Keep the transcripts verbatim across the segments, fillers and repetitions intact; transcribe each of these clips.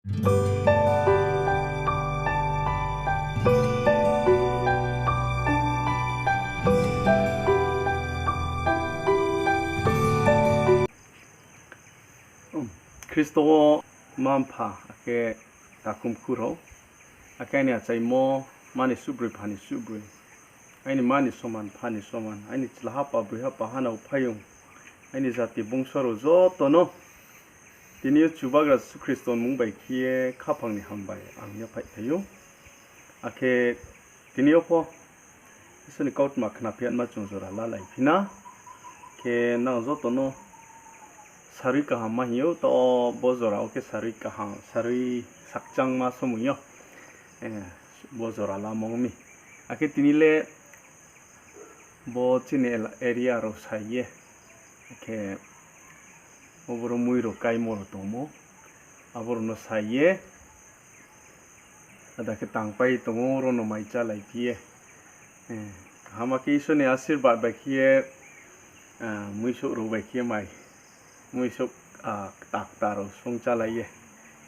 Khristo wo mma-mpha akhe takhumkhu rao, akhe aini achaimo mma ni suhbroi, mpha ni suhbroi, aini mma ni soman, mpha ni soman, aini chlaha pa, broiha pa, hanao phaiyong, aini jati bungso rao joto no tini yo Chubagra Jisu Khristo ni mmung bai khe ye khaphang ni hambai ang yaphaihphai ou. Akhe tini yo pho Isor ni kautma khnaphi yama chung jora lalai phi na. Khe nang joto no sarui kaham ma hing ou, taoh bo jora wo khe sarui kaham, sarui sakchangma somoi yo, eh, bo jora lamo ong mi. Akhe tini le bo chini ela-, area rao sai ye, akhe bo boro mui rao kaimo rao tongmo, abo rao no sai ye, ada khe tangpai tong ou, ro no mai chálai phi ye. Eh, kaham khe Isor ni asirbad bai khe ye, ah, muisouh rao bai khe ye mai, muisouh, ah, kta kta rao song chálai ye.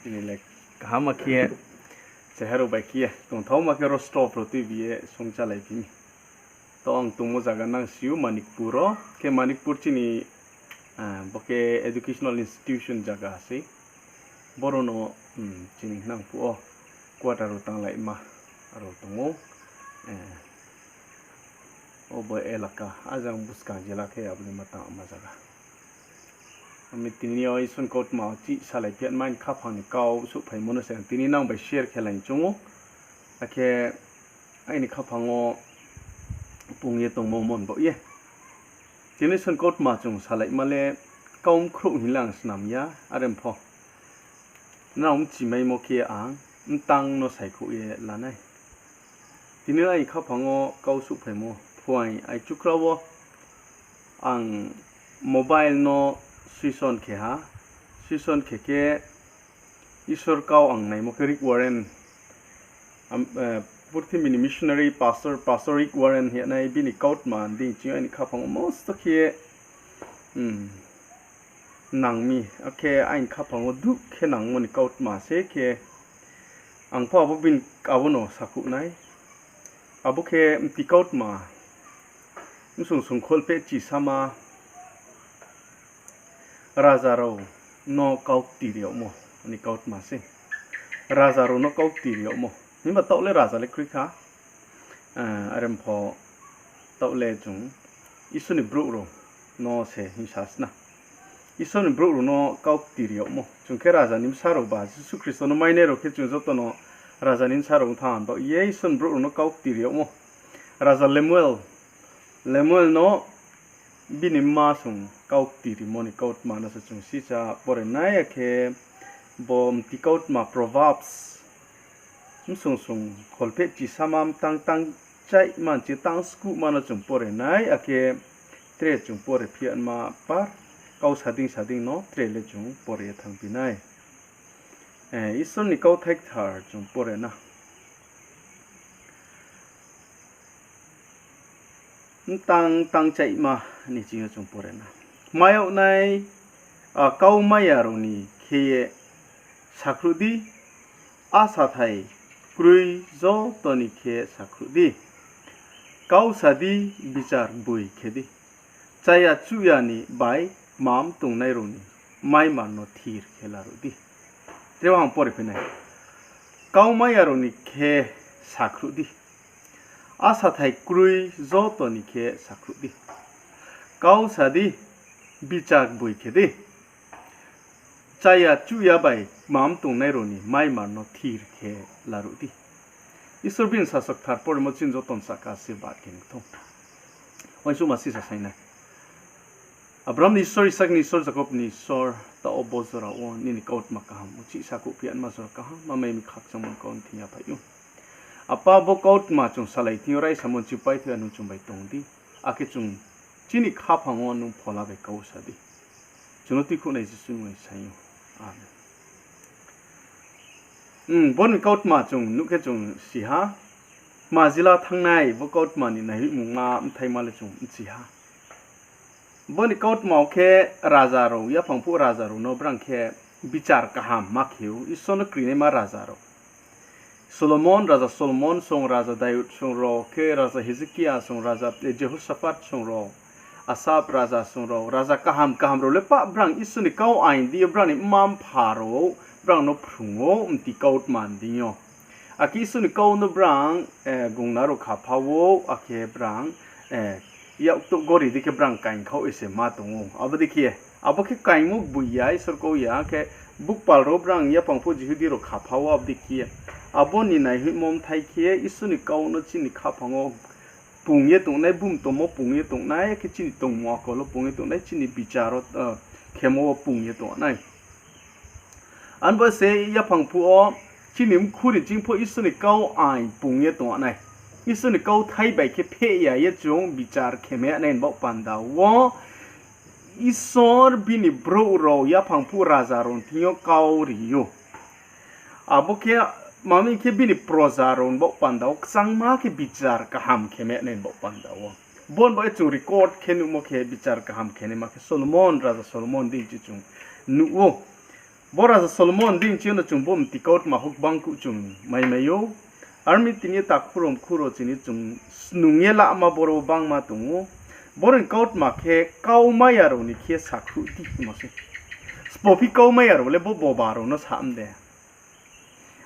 Tini le kaham khe ye, cheha rao bai khe ye, tongthaoma khe ro stove rao tuibi ye song chálai phi mi. Taoh ang tongmo zaga nang si ou Manikpur wo, khe Manikpur chini, ah, bo khe educational institution zaga sei. Boro no, hmm, chini nang phuh wo quarter rao tanglaima rao tong ou. Eh, obo elaka, ajang buskang jela khe abo ni ma tangma zaga. Ami tini yo Isor ni kautma chih salai phi yama ni khaphang ni kau souhphaimo no se ang tini nang bai share khe lai choung ou. Akhe aini khaphang wo pung ye tongmo mon baoh ye. Tini Isor ni kautma chung salaima le kau mkhrouh hing le ang snam ya, are pho nrao mchimaimo khe ang mtang no saikhouh ye la nai. Tini aini khaphang wo kau souhphaimo phuaing aichukra wo ang mobile no switch on khe ha, switch on khe khe Isor kau ang naimo khe Rick Warren, am, eh, purthimbi ni missionary pastor, Pastor Rick Warren hing ye nai, bini kautma dei ching aini khaphang wo mosto khe, hmm, nang mi, akhe aini khaphang wo duh khe nangmo ni kautma se khe, ang pho abo bini, abo no sakhouh nai. Abo khe mti kautma, bsung sung kholphehchi sama, raja rao no kau kti ri yagmo ni kautma se. Raja rao no kau kti ri yagmo. Himba taoh le raja le kroi kha. Eh, are pho taoh le chung Isor ni brouh rao no se hing sa sna. Isor ni brouh rao no kau kti ri yagmo. Chung khe raja ni bsa rao ba, Jisu Khristo no mainai rao khe chung joto no raja ni bsa rao ong thanng baoh ye Isor ni brouh rao no kau kti ri yagmo. Raja Lemuel, Lemuel no bini mma sung kau kti rimo ni kautma no se chung sisa pore nai, akhe bo mti kautma Proverbs, bsung sung kholphehchi sama mtang tang chaihma nchi tang skuhma no chung pore nai, akhe tre chung pore phi yama par kau sading sading no tre le chung pore ye thanngphi nai. Eh, Isor ni kauthai kthar chung pore na. Mtang tang chaihma ni ching yo chung pore na. Kma yag nai, ah, kau maya rao ni khe ye sakhruh di, asathai kroi joto ni khe sakhruh di. Kau sa di, bichar boi khe di. Chaya chuhya ni bai kmam tongnai rao ni maimar no thir khe laruh di. Tre ang pore phi nai. Kau maya rao ni khe sakhruh di. Asathai kroi joto ni khe sakhruh di. Kau sa di, bichar boi khe di. Chaya chuhya bai kmam tongnai rao ni maimar no thir khe laruh di. Isor bini sasokthar poremo chini joto ni sahka asirbad khe ni thou. Uaingsouhma sisa saing nai. Abraham ni Isor, Isak ni Isor, Jakob ni Isor, taoh bo jora wo nini kautma kaham uchih sakhouh phi yama jora kaham ma mai mi khakchangmo kau ni thing ya phai ou. Apa, bo kautma chung salai thing yo raisamo nchi pai thing ya nung chung bai tong di. Akhe chung chini khaphang wo nung phola bai kau sa di. Chung no tuikhouhnai Jisu ni mmung bai saing ou. Amen. Hmm, bo ni kautma chung nuh khe chung si ha. Majila thanngnai bo kautma ni naihoihmungma bthaima le chung bchi ha. Bo ni kautma wo khe raja rao, yaphang phuh raja rao no brang khe bichar kaham ma khe ou, Isor no krinaima raja rao. Solomon, raja Solomon song, raja Dayud song rao, khe raja Hezekia song, raja Jehosaphat song rao, Asaph raja song rao, raja kaham kaham rao le pah brang Isor ni kau ain di yo brang ni mma-mpha rao brang no phrung ou, mti kautma ni deing yo. Akhe Isor ni kau no brang, eh, gongna rao khapha ou, akhe brang, eh, yaktouh gori di khe brang kaingkhau ese ma tong ou. Abo dei khe, abo khe kaingmo gboi ya, Isor kau ya, khe bukpal rao brang yaphang phuh Jihudi rao khapha ou, abo dei khe. Abo ni naihoihmo mthai khe, Isor ni kau no chini khaphang wo pung ye tongnai, bumtomo pung ye tongnai, khe chini tongmung akol wo pung ye tongnai, chini bichar wo, eh, khemo wo pung ye tongnai. Ani bo se yaphang phuh wo chini mkhu ni ching pho Isor ni kau ain pung ye tongnai. Isor ni kauthai bai khe pheh ya ye chung bichar khe mai nai ni baoh panda wo Isor bini brouh rao yaphang phuh raja rao ni thing yo kau ri ou. Abo khe, mami khe bini proja rao ni baoh panda wo kchangma khe bichar kaham khe mai nai ni baoh panda wo. Bo ni baoh ye chung record khe nuhmo khe bichar kaham khe naima khe Solomon, raja Solomon deing chi chung nuh ou. Bo raja Solomon deing chi no chung bo mti kautma houh gbang kuh chung mai mai ou. Armi tini ye takhu rao mkhu rao chini chung snung ye lama boro bangma tong ou. Boro ni kautma khe kaumai ya rao ni khe sakhruh di hingmo se. Sbo phi kaumai ya rao le bo boba rao no sa mde.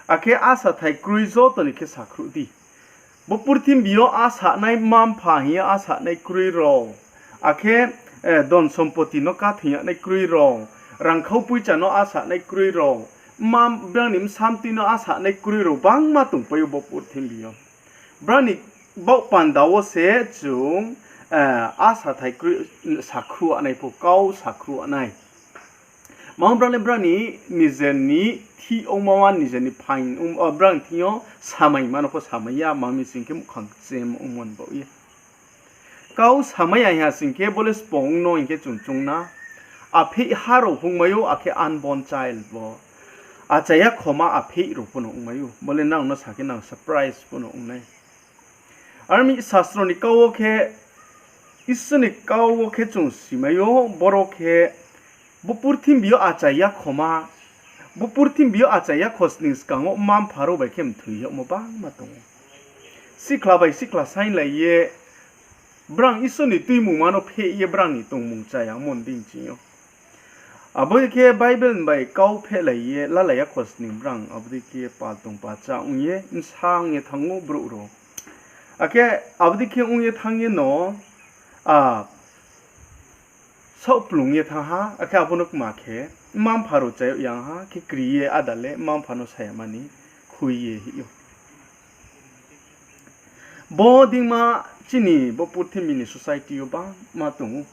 Akhe asa thai kroi joto ni khe sakhruh di. Bo purthimbi yo asanai mma-mpha hing ye asanai kroi rao, akhe, eh, don sompoti no kathoing yagnai kroi rao, rangkhau poicha no asanai kroi rao, mma brang ni bsamtui no asanai kroi rao bangma tongpai ou bo purthimbi yo. Brang ni baoh panda wo se chung, eh, asa thai kroi sakhruh anai pho, kau sakhruh anai. Mamo brang le brang ni nijer ni thih ongma ma nijer ni phaing ong, o, brang thing yo samaima no pho samai ya, mami sing khe muhkhang chem ongmo ni baoh ye. Kau samai ya hing ya sing khe bo le sbo ong no hing khe chung chung na. Apheih ha rao pho ongmai ou, akhe unborn child bo. Achai ya khoma apheih rao pho no ongmai ou. Bo le nang no sa khe nang surprise pho no ong nai. Armi sastro ni kau wo khe, Isor ni kau wo khe chung simai ou, boro khe, bo purthimbi yo achai ya khoma, bo purthimbi yo achai ya khosning skang wo mma-mpha rao bai khe mthoi yagmo bangma tong ou. Sikhla bai sikhla sainglai ye, brang Isor ni tuimungma no pheh ye brang ni tongmung chaya ongmo ni deing ching yo. Abo dei khe Bible bai kau phehlai ye, lalai ya khosning brang, abo dei khe pal tong pacha ong ye, bsa ong ye thanng ou brouh rao. Akhe abo dei khe ong ye thanng ye no, a, saohplung ye thanng ha, akhe abo no kma khe, mma-mpha rao chayag yang ha, khe kri ye áda le mma-mpha no sa ya mani khui ye hih ou. Bo deingma chini bo purthimbi ni society yo bangma tong ou.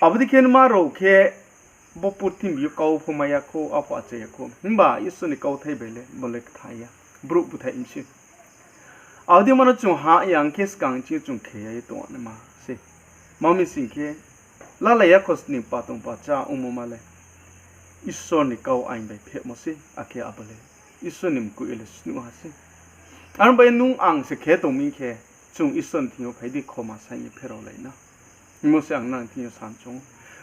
Abo dei khe nma rao khe bo purthimbi yo kau pho mai ya khou, apho achai ya khou. Himba Isor ni kauthai bai le bo le ktha ya. Brouh bthai mi se. Abo deingma no chung ha yang khe skang ching chung khe ya ye tong naima se. Mami sing khe, lalai ya khosning patong pacha ongmo ma le Isor ni kau ain bai phehmo se, akhe abo le Isor ni mkoih le snuh ha se. Aro bai nung ang se khe tong mi khe, chung Isor ni thing yo phai di khoma saing ye pherao lai na. Hingmo se ang nang thing yo san chung.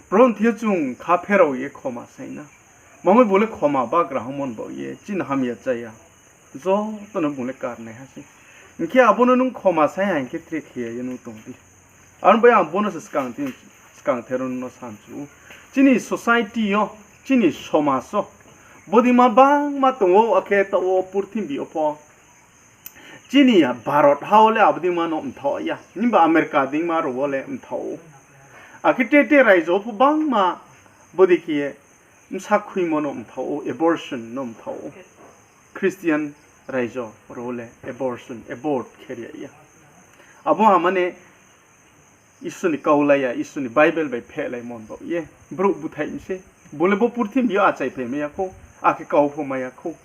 Probu ni thing yo chung kha pherao ye khoma saing na. Mamo bung le khoma bagra hingmo ni baoh ye, chini hamya chaya joto no bung le karnai ha se. Hing khe abo no nung khoma saing ha hing khe tre khe ya ye nung tong di. Aro bai ang bo no se skang thero nung no san chu ou. Chini society yo, chini somaj wo, bodei ma bangma tong ou, akhe taoh wo purthimbi yo pho. Chini Bharot ha wo le abo deingma no mthaoh ya. Himba America deingma rao wo le mthaoh ou. Akhe tre tre raijo pho bangma bodei khe ye bsa khuimo no mthaoh ou, abortion no mthaoh ou. Christian raijo rao le abortion, abort khe ri ya. Abo ha mane Isor ni kau lai ya, Isor ni Bible bai phehlaimo ni baoh ye. Brouh bthai mi se. Bung le bo purthimbi yo achai phai mai ya khou, akhe kau pho mai ya khou.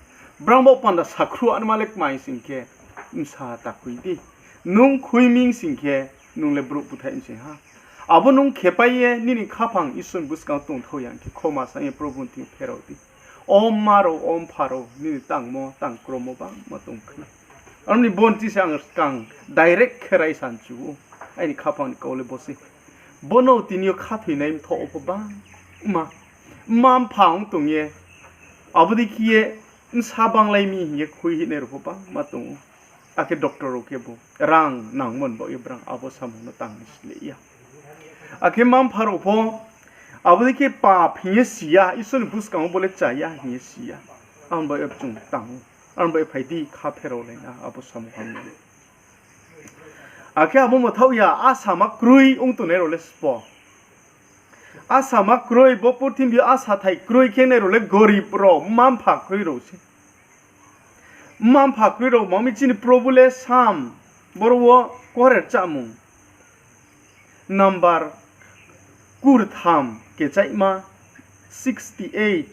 Brang baoh panda sakhruh anma le kmai sing khe, bsa ta khui di. Nung khui mi sing khe, nung le brouh bthai mi sing ha. Abo nung khepai ye, nini khaphang Isor ni buskang tongthao ya hing khe, khoma saing ye Probu ni thing pherao di. O mma rao, o mpha rao, nini tangmo, tang kromo bangma tong khna. Aro ni bon chi se ang skang direct khe rai san chu ou. Aini khaphang ni kau le bo se. Bo no tini yo khathoinai mthoh wo pho bangma. mma-mpha ong tong ye, abo dei khe ye bsa banglai mi hing ye khui hinai rao pho bangma tong ou. Akhe doctor rao khebu rang nangmo ni baoh ye brang abo samung no tang ni sleh ya. Akhe mma-mpha rao pho abo dei khe pap hing ye si ya, Isor ni buskang wo bo le cha ya hing ye si ya. Abo ni baoh ye chung tang ou. Abo ni baoh ye phai di, kha pheraolai na abo samung hamya. Akhe abo mthaoh ya, asama kroi ong tongnai rao le sbo. Asama kroi, bo purthimbi yo asathai kroi khe nai rao le gorib rao, mma-mpha kroi rao se. Mma-mpha kroi rao, mami chini Probu le Sam, boro wo kuarer chámung number kurtham kechaihma sixty eight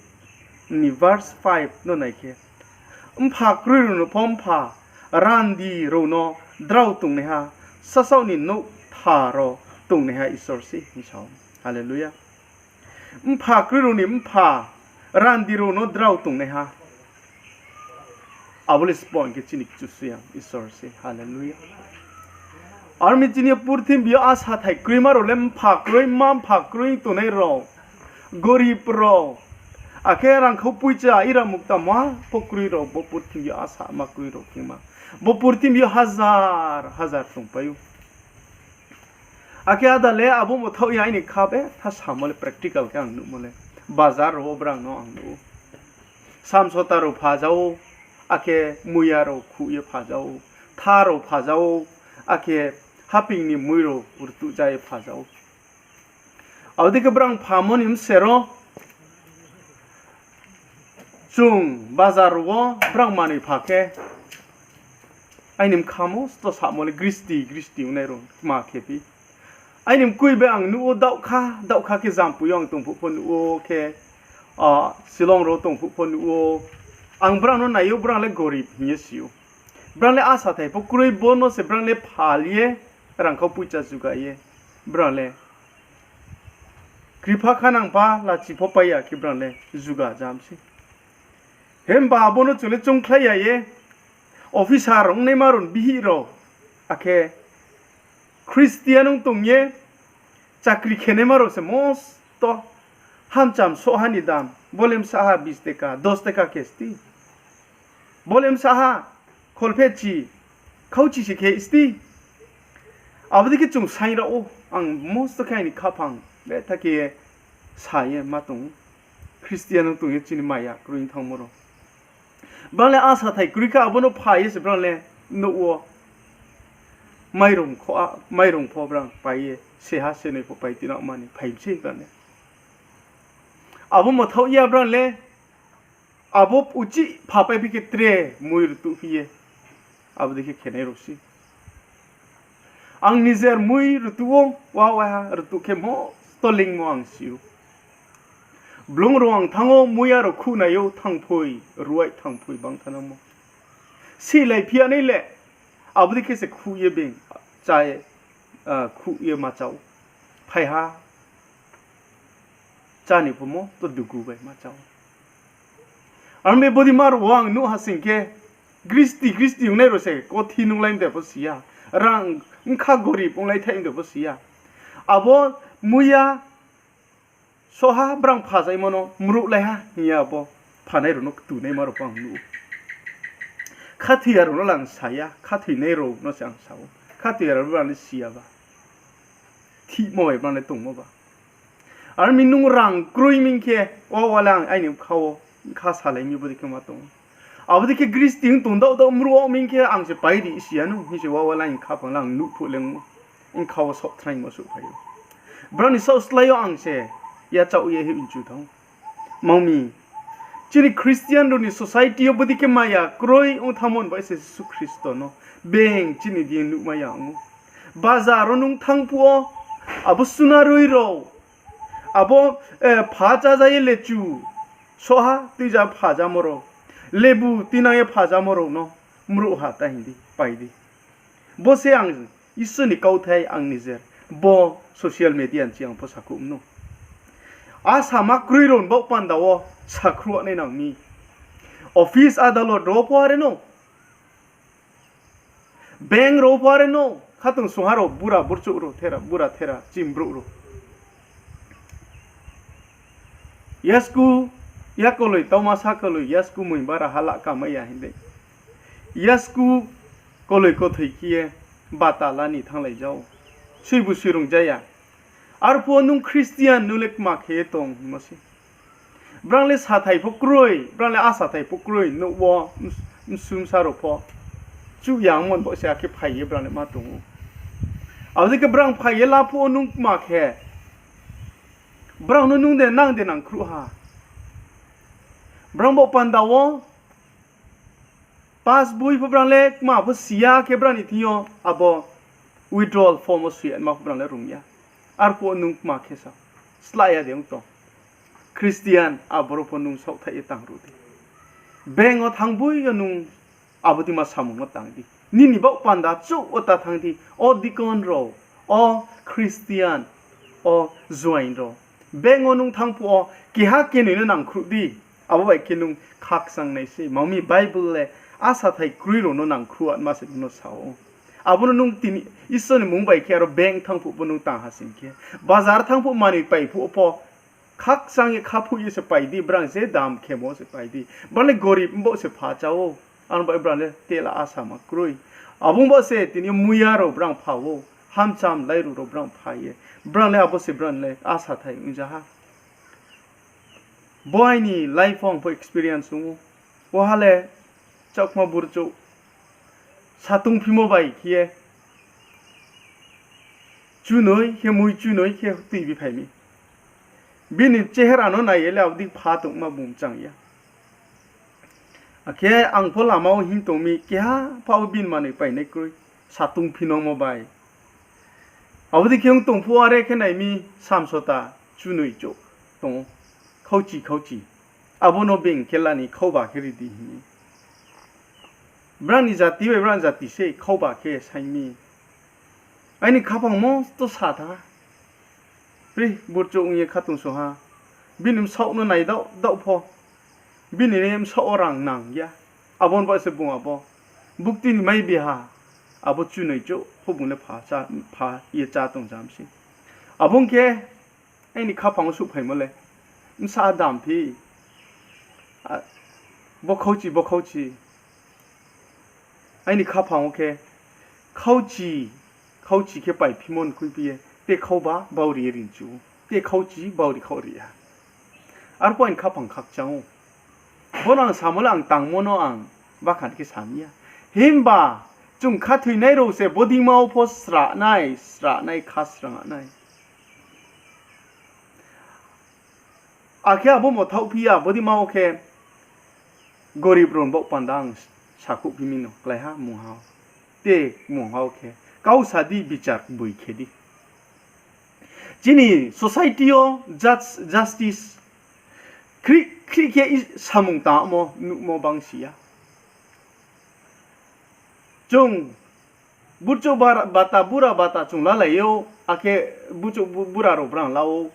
ni verse five no nai khe, mpha kroi rao no pho mpha, randi rao no drao tongnaiha, sasaoh ni nouh kthar wo tongnaiha Isor se hing sa ou. Hallelujah. Mpha kroi rao ni mpha, randi rao no drao tongnaiha. Abo le sbo hing khe chini Kchusoyang Isor se. Hallelujah. Aro mi chini yo purthimbi yo asathai kroima rao le mpha kroi, mma mpha kroi tongnai rao, gorib rao, akhe rangkhau poicha ira mukta ma pho kroi rao, bo purthimbi yo asama kroi rao khe ma. Bo purthimbi yo hazar hazar tongpai ou. Akhe áda le abo mthaoh ya aini kha betha samo le practical khe ang nuhmo le. Bazar rao wo brang no ang nuh ou. Samsota rao phaja ou, akhe muiya rao khuh ye phaja ou, tha rao phaja ou, akhe haping ni mui rao rtuhja ye phaja ou. Abo dei khe brang phamo ni bsero chung bazar rao wo brang manoi pha khe, aini bkha mosto samo le gristi gristi ongnai rao tma khe phi. Aini mkoih bai ang nuh ou, daohkha daohkha khe jampui yo ang tong phuh pho nuh ou khe, Shillong rao tong phuh pho nuh ou. Ang brang no nai ou, brang le gorib hing ye si ou. Brang le asathai pho kroi, bo no se brang le phal ye rangkhau poicha juga ye, brang le kripha khanang pha lachi pho pai ya khe brang le juga jam se. Himba abo no chung le choungkhlai ya ye, officer ongnaima rao ni bihih rao, akhe Christian ong tong ye chakri khenaima rao se mosto hamcham sohha ni dam, bo le bsa ha bis teka, dos teka khe sti. Bo le bsa ha kholphehchi, khauchi se khe sti. Abo dei khe chung saing rao ou, ang mosto khe aini khaphang betha khe sa ye ma tong ou. Christian ong tong ye chini maya kroi thanngmo rao. Brang le asathai kroi khe abo no phai ye se brang le nouh wo mairung kho, mairung pho brang pai ye, seha senoi pho pai tinang mani phai mi se brang le. Abo mthaoh ya brang le, abo uchih phapai phi khe tre mui rtuh phi ye, abo dei khe khenai rao se. Ang nijer mui rtuh ou, wa waiha rtuh khe mosto lingmo ang si ou. Blung rao ang thanng ou, muiya rao khuh nai ou, thangphoi, ruai thangphoi bang thanngmo. Sihlai phi ya nai le, abo dei khe se khuh ye being, chá ye, khuh ye ma chá ou. Phaiha chá ni pho mosto dugu bai ma chá ou. Aro mi bodei ma rao wo ang nuh ha sing khe, gristi gristi ongnai rao se kothi nunglai mde pho si ya, rang bkha gorib onglai thai mde pho si ya. Abo muiya sohha brang phajaimo no mruhlai ha hing ye abo phanai rao no ktunaima rao pho ang nuh ou. Khathoiya rao no le ang sa ya, khathoinai rao no se ang sa ou. Khathoiya rao le brang le si ya ba, thihmo bai brang le tongmo ba. Aro mi nung rang kroi ming khe, wa wa le ang aini bkha wo bkha salai mi bodei khe ma tong ou. Abo dei khe gristi ong tong daoh daoh mruh wo ming khe ang se pai ri si ya nou hing se wa wa le aini khaphang le ang nuh phuh le ong ou. Bkha wo saohthraimo souhphai ou. Brao ni saoh slái yo ang se yachaoh ye hih nchu thanng ou. Mami, chini Christian rao ni society yo bodei khe maya kroi ong thanngmo ni bai se Jisu Khristo no being chini di nuhmai ya ong ou. Bazar wo nung thanng phuh wo, abo sunaroi rao, abo pha chája ye lechu sohha tuija phajamo rao, lebu tuinang ye phajamo rao no mruh ha ta hing di, pai di. Bo se ang Isor ni kauthai ang nijer bo social media ni ching ang pho sakhouh mnou. Asama kroi rao ni baoh panda wo sakhruh nai nang mi. Office adalot rao pho are no, bank rao pho are no, khatungsungha rao, bura burchouh rao, thera, bura thera, chini brouh rao. Yasku, yakoloi tauma sakoloi, yasku moi bara ha la kamai ya hing dei. Yasku koloi kothoi khe ye bata la ni thannglai ja ou. Soibu soirung ja ya. Arphuh wo nung Christian, nung le kma khe ye tong hingmo se. Brang le sathai pho kroi, brang le asathai pho kroi, nouh wo ms-, msu msa rao pho. Chuh ya ongmo ni baoh se akhe phai ye brang le ma tong ou. Abo dei khe brang phai ye laphuh wo nung kma khe, brang no nung de nang de nangkhruh ha. Brang baoh panda wo pass boi pho brang le kma pho si ya khe brang ni thing yo abo withdrawal form wo soi ya ma pho brang le rung ya. Arphuh wo nung kma khe sa, slah ya de ong tong. Christian, aboro pho nung saohthaih ye tang ruh di. Bank wo thanng boi yo nung abo dei ma samung no tang di. Nini baoh panda chouh wo ta thanng di. O deacon rao, o Christian, o joain rao. Bank wo nung thanng phuh wo keha kenoi no nangkhruh di. Abo bai khe nung khakchang nai se. Mami Bible le asathai kroi rao no nangkhruh atma se nung no sa ou. Abo no nung tini Isor ni mmung bai khe aro bank thanng phuh pho nung tang ha sing khe, bazar thanng phuh manoi pai phuh pho khakchang ye khaphoih ye se pai di, brang je dam khemo se pai di. Brang le gorib mbaoh se pha chá ou. Ano bai brang le tela asa ma kroi. Abo ongba se tini muiya rao brang pha ou. Hamcham lairu rao brang pha ye, brang le abo se brang le asathai ongja ha. Bo aini life wo ang pho experience ong ou. Oha le Chakma burchouh satongphimo bai khe ye chunoi khe, mui chunoi khe tuibi phai mi. Bini chehera no nai ye le abo dei pha tongma bung chang ya. Akhe ang pho lama wo hing tong mi, keha pha wo bini manoi painai kroi, satongphi nangmo bai. Abo dei khe ong tong phuh are khe nai mi, samsota chunoi chouh tong ou, khauchi khauchi. Abo no being khe la ni, khauba khe ri di hing mi. Brang ni jati bai brang ni jati se khauba khe saing mi. Aini khaphang mosto sa tha. Pri burchouh ong ye khatungsung ha. Bini bsaoh no nai daoh daoh pho, bini bsaoh wo rang nang ya. Abo ni baoh se bung abo bukti ni mai bi ha. Abo chunoi chouh pho bung le pha chá, pha ye chá tong jam se. Abo ong khe aini khaphang wo souhphaimo le, bsa dam phi, a, bo khauchi, bo khauchi. Aini khaphang wo khe khauchi, khauchi khe paiphimo ni khuiphi ye, te khauba bauri ye rinchu, te khauchi bauri khaoh ri ha. Arphuh aini khaphang khakchang ou. Bo no ang samo le ang tangmo no ang bakhan khe sa mi ya. Himba chung khathoinai rao se bodeima wo pho sranai, sranai, kha srang nai. Akhe abo mothaohphi ya, bodeima wo khe gorib rao ni baoh panda ang sakhouhphi mi no, klái ha mungha wo. Te mungha wo khe, kau sa di, bichar boi khe di. Chini society yo jus-, justice khrih khrih khe i samung tangmo nuhmo bang si ya. Chung burchouh bara-, bata, bura bata chung lalai ou, akhe burchouh bu-, bura rao brang la ou,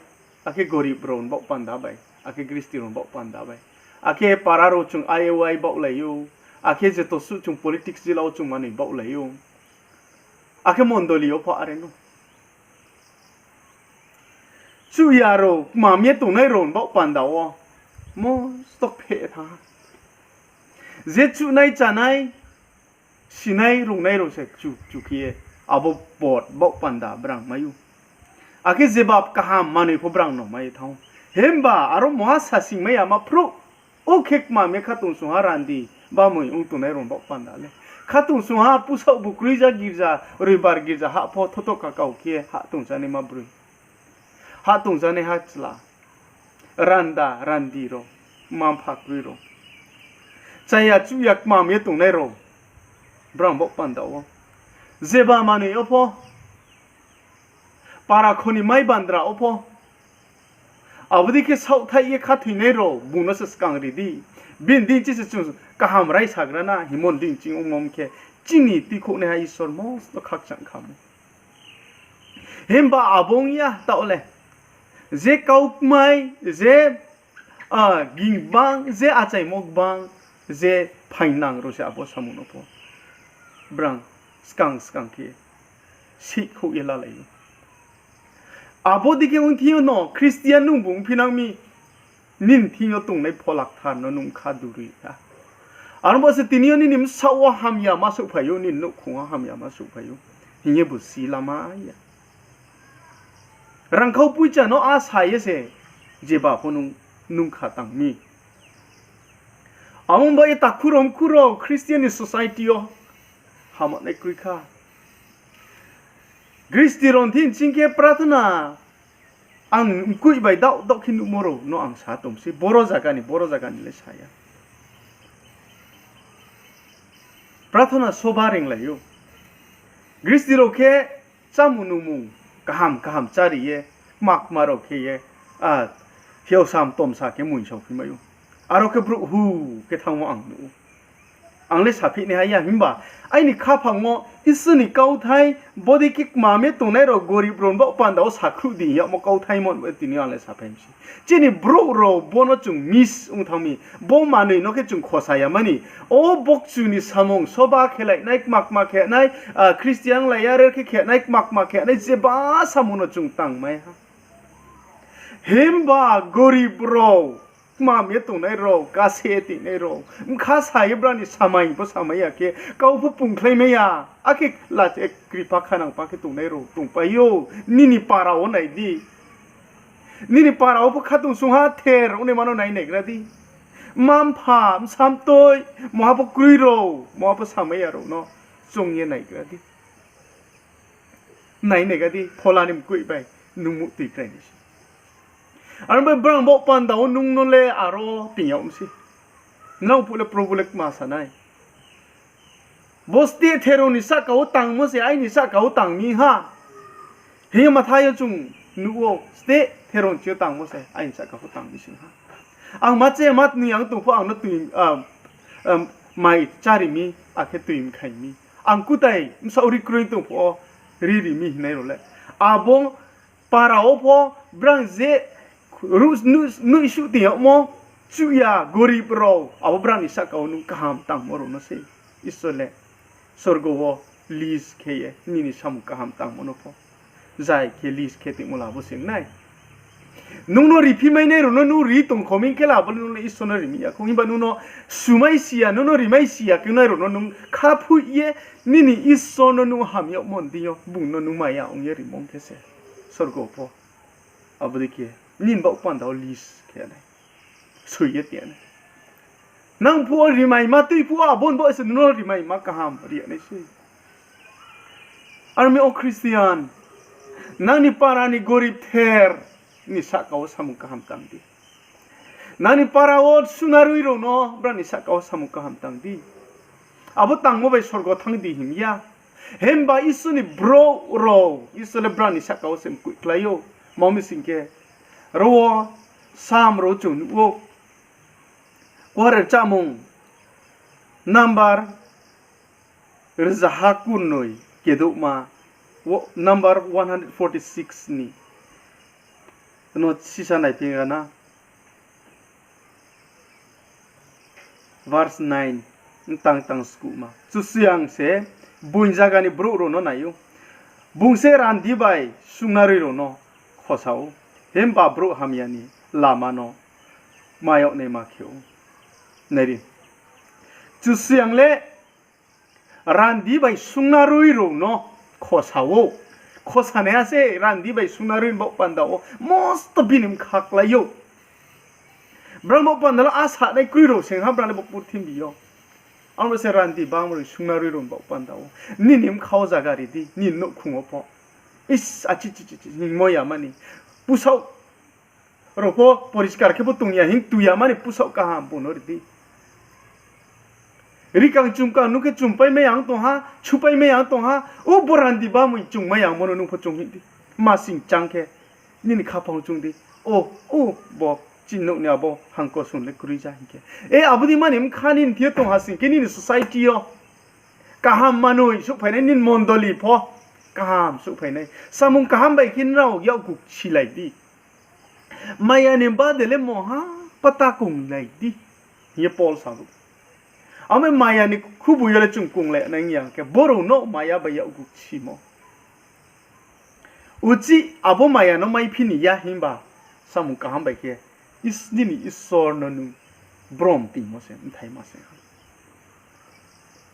akhe gorib rao ni baoh panda bai, akhe gristi rao ni baoh panda bai, akhe para rao chung I O I baohlai ou, akhe jeto suh chung politics jila wo chung manoi baohlai ou, akhe mondoli yo pho are no. Chuh ya rao, kmam ye tongnai rao ni baoh panda wo mosto pheh thanng ha. Je chuhnai chánai, sinai rungnai rao se chu chu khe ye, abo bod baoh panda brang mai ou. Akhe jeba kaham manoi pho brang no mai ye thanng ou. Himba aro moha sasing mai ya ma phruh. O khe kmam ye khatungsung ha randi bamoi ong tongnai rao ni baoh panda le. Khatungsung ha pusaoh bu kroija girja, roibar girja hah pho thotoh kakao khe hah tongjanai ma broi, hah tongjanai ha chla, randa randi rao, mma-mpha kroi rao, chaya chuhya kmam ye tongnai rao, brang baoh panda wo. Jeba manoi yo pho, para kho ni mai bandra wo pho, abo dei khe saohthaih ye khathoinai rao bung no se skang ri di. Bini deing chi se chung kaham raisagra na hingmo ni deing ching ongmo khe, chini tuikhouhnaiha Isor mosto khakchang khamo. Himba abo ong ya taoh le, je kau kmai, je, a, ging gbang, je achaimo gbang, je phaingnang rao se abo samung no pho brang skang skang khe seihkhouh ye lalai ou. Abo dei khe ong thing yo no Christian nung bung phinang mi. Nini thing yo tongnai Phola Kthar no nung kha duri ha. Aro bo se tini yo nini bsaoh wo hamyama souhphai ou, nini nouhkhong wo hamyama souhphai ou, hing ye bu si lama ya. Rangkhau poicha no asa ye se jeba pho nung, nung kha tang mi. Abo bai ye takhu rao mkhu rao Christian ni society yo hamanai kroi kha. Gristi rao thing ching khe prathana ang mkoih bai daoh daoh khe nuhmo rao no ang sa tong sei, boro zaga ni, boro zaga ni le sa ya. Prathana soba ringlai ou. Gristi rao khe chámung nungmung kaham kaham chári ye, kma kma rao khe ye, a, hiaosam tomsa khe muisaophi mai ou. Aro khe brouh hu khe thanngmo ang nuh ou. Ang le saphihnaiha ya, himba aini khaphang wo Isor ni kauthai, bodei khe kmam ye tongnai rao gorib rao ni baoh panda wo sakhruh di hing yagmo kauthai mo tini ang le saphai mi se. Chini brouh rao bo no chung miss ong thanng mi, bo manoi no khe chung khosa ya mani. O bokchu ni samung, soba khelai nai, kma kma khe nai, a, Christian lai ya re khe khe nai, kma kma khe nai, jeba samung no chung tangmai ha. Himba gorib rao, kmam ye tongnai rao, kase tingnai rao, bkha sa ye brao ni samai pho samai ya khe, kau pho pungkhlai mai ya, akhe lachi kripha khanang pha khe tongnai rao tongpai ou, nini para wo nai di. Nini para wo pho khatungsung ha ther ongnaima no nai naigra di. Mma mpha, bsa mtoi, mungha pho kroi rao, mungha pho samai ya rao no chung ye naigra di. Nai naigra di, Phola ni mkoih bai nung muhtui krai nai se. Aro bai brang baoh panda wo nung no le aro ting yag mi se. Nrao phuh le Probhu le kma sa nai. Bo steh therong ni sahka wo tangmo se, aini sahka wo tang mi ha. Hing ye Mathai yo chung nuh ou, steh therong chi yo tangmo se, aini sahka wo tang mi sing ha. Ang ma che ma tni ang tong pho ang no tui, mai chári mi, akhe tui mkhai mi. Ang kutai bsaoh ri kroi tong pho, ri ri mi hingnai rao le. Abo para wo pho brang je ruh nuh, nuhsuh ting yagmo, chuh ya, gorib rao, abo brang ni sahka wo nung kaham tangmo rao no se Isor le sorgo wo list khe ye nini samung kaham tangmo no pho zai khe list khe tongmo la bo se ong nai. Nung no riphi mai nai rao no nung ri tong khoming khe la bo le nung no Isor no ri mi ya khou, himba nung no sumai si ya, nung no rimai si ya khe nai rao no nung kha phuih ye nini Isor no nung ham yagmo ni deing yo bung no nung maya ong ye rimo ong khe se sorgo pho abo dei khe nini baoh panda wo list khe nai, soi ye tong nai. Nang phuh wo rimaima tui phuh wo abo ni baoh se nung no rimaima kaham ri ya nai se. Aro mi o Christian, nang ni para ni gorib ther ni sahka wo samung kaham tang di. Nang ni para wo sungnaroi rao no brang ni sahka wo samung kaham tang di. Abo tangmo bai sorgo thanng di hing ya. Himba Isor ni brouh rao, Isor le brang ni sahka wo se mkoih klái ou. Tma mi sing khe, ro wo Sam rao chung nuh ou. Kuarer chámung, number rzaha kurnoi kedouhma, number one hundred forty six ni no sisa naiphi ra na. Verse nine, tang tang skuhma. Kchusoyang se boing zaga ni brouh rao no nai ou. Bung se randi bai sungnaroi rao no khosa ou, himba brouh hamya ni lama no ma yag naima khe ou. Nai di, Kchusoyang le randi bai sungnaroi rao no khosa ou. Khosanaiha se randi bai sungnaroi ni baoh panda wo mosto bini bkha klái ou. Brang baoh panda le a sanai kroi rao seng ha brang le bo purthimbi yo. Abo se randi bamroi sungnaroi rao ni baoh panda wo nini bkha wo zaga ri di, nini nouhkhong wo pho. Is, achi chi chi chi hingmo ya mani. Pusaoh rao pho poriskar khe pho tong ya hing tui ya mani pusaoh kaham bung no ri di. Rikang chumkang nung khe chumpai mai ya ong tong ha, supai mai ya ong tong ha, o bo randi bamoi chungmai ya ongmo no nung pho chung hing di. Ma sing chang khe, nini khaphang chung di. O, o, bo chini nouh ni abo hangko sung le kroi ja hing khe. E, abo dei mani bkha nini thing yo tong ha sing khe nini society yo kaham manoi souhphai nai, nini mondoli pho kaham souhphai nai. Samung kaham bai khe nrao yakgu silai di. Maya ni bade le mungha pata konglai di, hing ye Paul sa ou. Abo maya ni khubu yo le chung konglai nai ya khe, brao no maya bai yakgu simo. Uchih abo maya no maiphi ni ya himba samung kaham bai khe Is-, nini Isor no nung brom tingmo se, bthai ma se.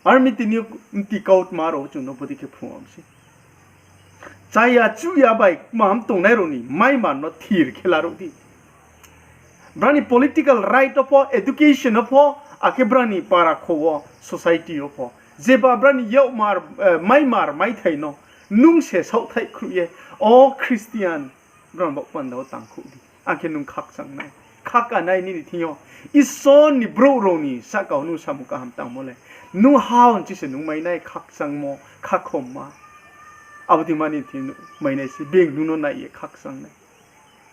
Ar mi tini yo mti kautma rao chung no bodei khe phrung ang se. Chaya chuya bai kmam tongnai rao ni maimar no thir khe laruh di. Brao ni political right wo pho, education wo pho, akhe brao ni para kho wo, society wo pho. Jeba brao ni yakmar, eh, maimar maithai no nung se saohthaih khruh ye, o Christian, brao ni baoh panda wo tangkhouh di. Akhe nung khakchang nai. Khakanai nini thing yo. Isor ni brouh rao ni sahka wo nung samung kaham tangmo le, nung ha hing chi se nung mai nai khakchangmo, khakhomma. Abo dei ma nini thing nung mai nai se, being nung no nai ye khakchang nai.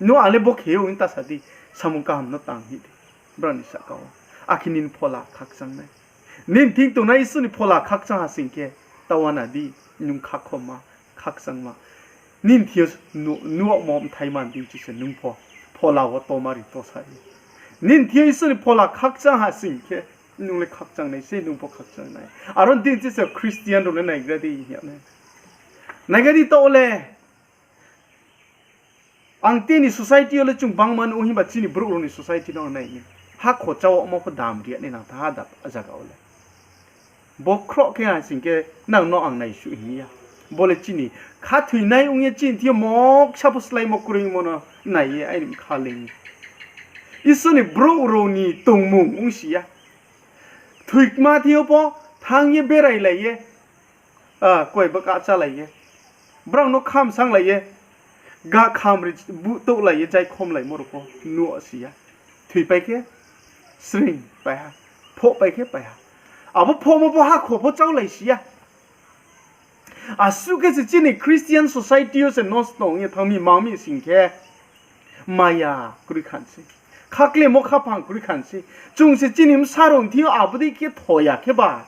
Nung ang le bo khe ou hing ta sa di, samung kaham no tang hing di. Brao ni sahka wo. Akhe nini phola khakchang nai. Nini thing tongnai Isor ni phola khakchang ha sing khe, ta uana di, nung khakhomma, khakchangma. Nini thing yo nu-, nuhmo bthai man di chi se nung pho, phola wo toma ri to sa di. Nini thing yo Isor ni phola khakchang ha sing khe, nung le khakchang nai se, nung pho khakchang nai. Aro ni din chi se Christian rao le naigra di hing ya nai. Naigra di taoh le. Ang tini society yo le chung bangma nuh ou himba chini brouh rao ni society no ang nai mi. Hakho cháomo pho dam ri ya nai nang tha ha da, a zaga wo le. Bo khroh khe ha sing khe nang no ang naisuh hing ya. Bo le chini khathoinai ong ye chini thing yo moksa pho sláimo kroimo no nai ye aini bkha leing. Isor ni brouh rao ni tongmung ongsi ya. Thoikma thing yo pho thanng ye berailai ye, ah, koi bkha chálai ye, brao no khamsanglai ye, ga khamri buhtouhlai ye, jaikhomlaimo rao pho nuh si ya. Thoipai khe sring pai ha, phohpai khe pai ha. Abo phohmo pho hakho pho cháolai si ya. Asuh khe se chini Christian society yo se nosto ong ye thanng mi, ma mi sing khe, maya kroi kha sei. Khaklemo khaphang kroi kha sei. Chung se chini bsa rao ni thing yo abo dei khe thoya khe ba.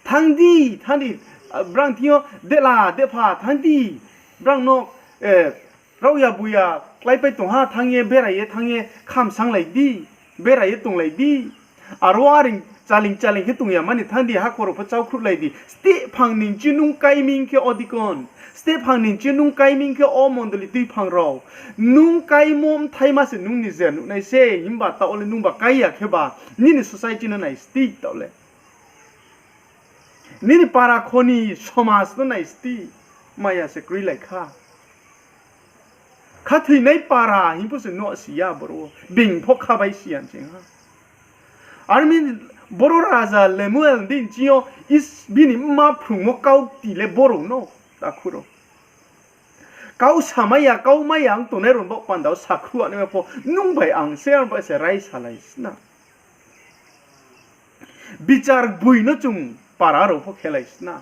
Thanng di, thanng di, brao ni thing yo dehla dehpha thanng di. Brao no, eh, rao ya buya kláipai tong ha, thanng ye berai ye, thanng ye khamsanglai di, berai ye tonglai di. Aro areing chaling chaling khe tong ya mani thanng di, hakho rao pho cháokhruhlai di. Steh phang ni chi nung kai mi khe o deacon, steh phang ni chi nung kai mi khe o mondoli tuiphang rao. Nung kaimo bthaima se nung nijer nuh nai se, himba taoh le nungba kai ya khe ba, nini society no nai sti taoh le. Nini para kho ni somaj no nai sti, maya se kroilai kha. Khathoinai para hing pho se nuh si ya boro wo. Being pho kha bai si ya ching ha. Ar mi boro raja Lemuel di ching yo is-, bini mma phrungmo kau kti le boro no, takhu rao. Kau samai ya, kau mai ya ong tongnai rao ni baoh panda wo sakhruh naima pho, nung bai ang se, ang bai se raisalai sna. Bichar boi no chung para rao pho khelai sna.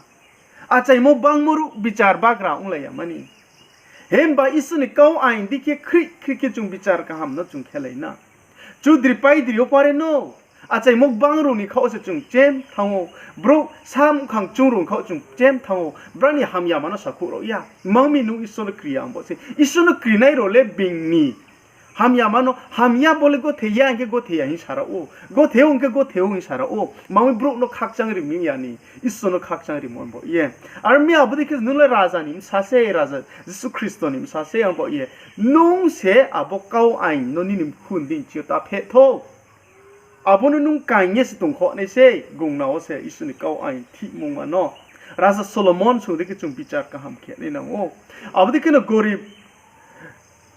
Achaimo bangmo ruh bichar bagra onglai ya mani. Himba Isor ni kau ain di khe khrih khrih khe chung bichar kaham no chung khelai na. Chudri paidri yo pare no. Achaimo bang rao ni khaoh se chung chem thanng ou. Brouh samkhang chung rao ni khaoh chung chem thanng ou. Brao ni hamyama no sakhruh rao ya. Mang mi nung Isor no kri ya ang bo se. Isor no krinai rao le being ni hamyama no, hamya bo le gothe ya hing khe gothe ya hing sa rao ou. Gothe ou hing khe gothe ou hing sa rao ou. Mang mi brouh no khakchang ri mi ya ni, Isor no khakchang rimo bo ye. Ar mi abo dei khe nung le raja ni bsa se, raja Jisu Khristo ni bsa se ang bo ye. Nung se abo kau ain no nini mkhu ni deing chi yo ta pheh thou. Abo no nung kaing ye se tongkho nai se, gongna wo se Isor ni kau ain thihmungma no. Raja Solomon song dei khe chung bichar kaham khe nai nang ou. Abo dei khe no gorib,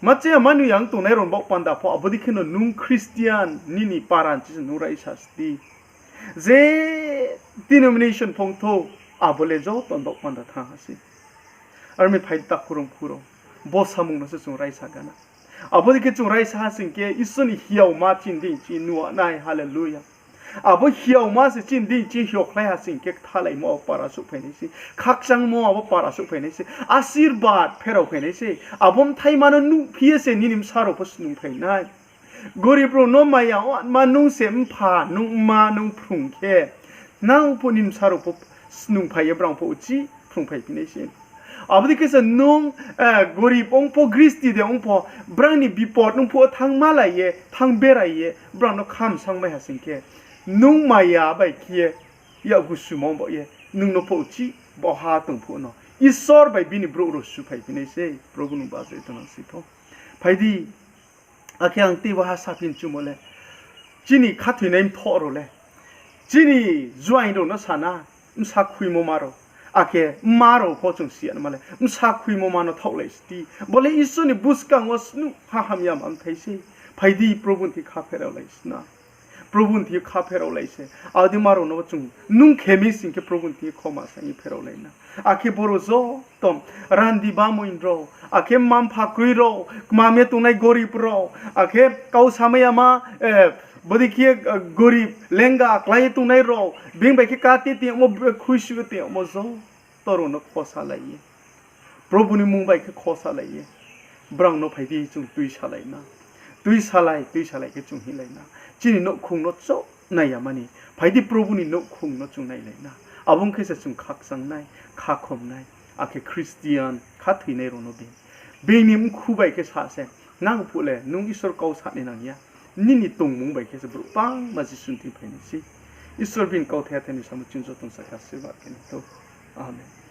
ma cheya ma nung ya ong tongnai rao ni baoh panda pho, abo dei khe no nung Christian, nini para ni chi se nung raisa sti. Je denomination phongthou, abo le joto ni baoh panda thanng ha se. Ar mi phai di takhu rao mkhu rao, bo samung no se chung raisa gana. Abo dei khe chung raisa ha sing khe Isor ni hiaoma chini deing chi nuh nai, hallelujah. Abo hiaoma se chini deing chi hiokhlai ha sing khe kthalaimo abo para souhphai nai se. Khakchangmo abo para souhphai nai se. Asirbad pherao phai nai se. Abo bthaima no nuhphi ye se nini bsa rao pho snungphai nai. Gorib rao no maya ma nung se mpha, nung mma, nung phrung khe, nang pho nini bsa rao pho snungphai ye brao pho uchih phrungphai phi nai se. Abo dei khe se nung, eh, gorib ong pho, gristi de ong pho, brao ni bipod nung phuh wo thanng malai ye, thanng berai ye, brao no khamsang mai ha sing khe, nung maya bai khe ye, yakgu sumang bo ye, nung no pho uchih bo ha tong phuh no Isor bai bini brouh rao suphai phi nai se, Probhu nung bajai tongnang si thou. Phai di, Akhe ang teibo ha saphi chumo le, chini khathoinai mthoh rao le, chini juaing rao no sana, bsa khuimo ma rao, akhe mma rao pho chung si ya naima le, bsa khuimo ma no thaohlai sdi. Bo le Isor ni buskang wo snuh ha hamya ma mthai sei. Phai di, Probhu ni thing kha pherao lai sna. Probhu ni thing kha pherao lai se. Abo dei ma rao no chung nung khe mi sing khe Probhu ni thing khoma saing ye pherao lai na. Akhe boro joto randi bamoin rao, akhe mma-mpha kroi rao, kmam ye tongnai gorib rao, akhe kau samai yama, bodei khe, gorib lenga klái ye tongnai rao, being bai khe kate tongmo, khuisu ye tongmo joto rao no khosalai ye, Probhu ni mmung bai khe khosalai ye, brao no phai di chung tuisalai na. Tuisalai, tuisalai khe chung hinglai na. Chini nouhkhong no chouh nai yama ni, phai di Probhu ni nouhkhong no chung nailai na. Abo ong khe se chung khakchang nai, khakhom nai, akhe Christian khathoinai rao no being, being ni mkhu bai khe sa se, nang phuh le nung Isor kau sa ni nang ya, nini tongmung bai khe se brouh bangma Jisu ni thing phai nai sei. Isor bini kauthai thai ni samo chung joto no saka asirbad khe nai thou. Amen.